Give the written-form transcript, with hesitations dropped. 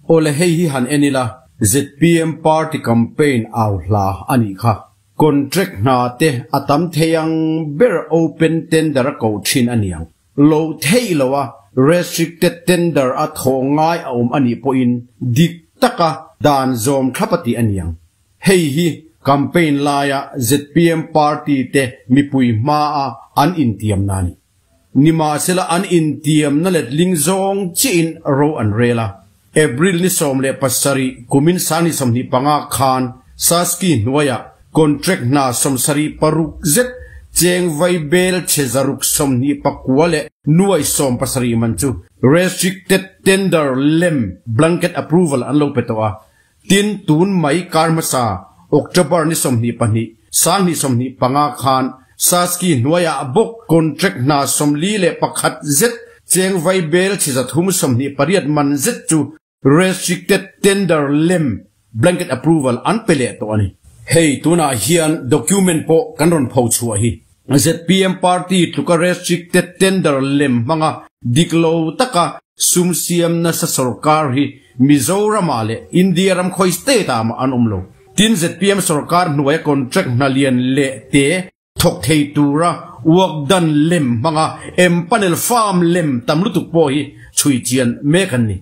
Awle hei hi han en ila, zpm party campaign au hla a nih kha. Contract hna te a tam thei ang ber open tender a ko thin a niang. Lo theih lo a restricted tender a thawh ngai a awm a nih pawhin dik taka dan zawm thlap a tih a niang. Hei hi campaign laia zpm party te mipui hmaa an intiamna a ni. Nimahsela an intiamna letling zawng chiahin ro an rel a. April ni 17 kumin 2025 khan Saski hnuaiah contract hna 76 zet cheng vaibel chhe 629 leh nuai 70 man chu restricted tender lem blanket approval an lo pe tawh a. Tin, tun mai kar hmasa October ni 22, 2025 khan Saski hnuaiah bawk contract hna 41 zet cheng vaibel chhe 328 man zet chu restricted tender lem blanket approval an pe leh tawh a ni. Hei tunah hian document pawh kan rawn pho chhuah hi. Zpm party tluka restricted tender lem hmanga dik lo taka sum siam nasa sorkar hi Mizoramah leh India ram khawi state ah mah an awm lo. Tin zpm sorkar hnuaia contract hna lian leh te thawk thei tura work dan lem hmanga empanel farm lem tam lutuk pawh hi chhui chian mek an ni.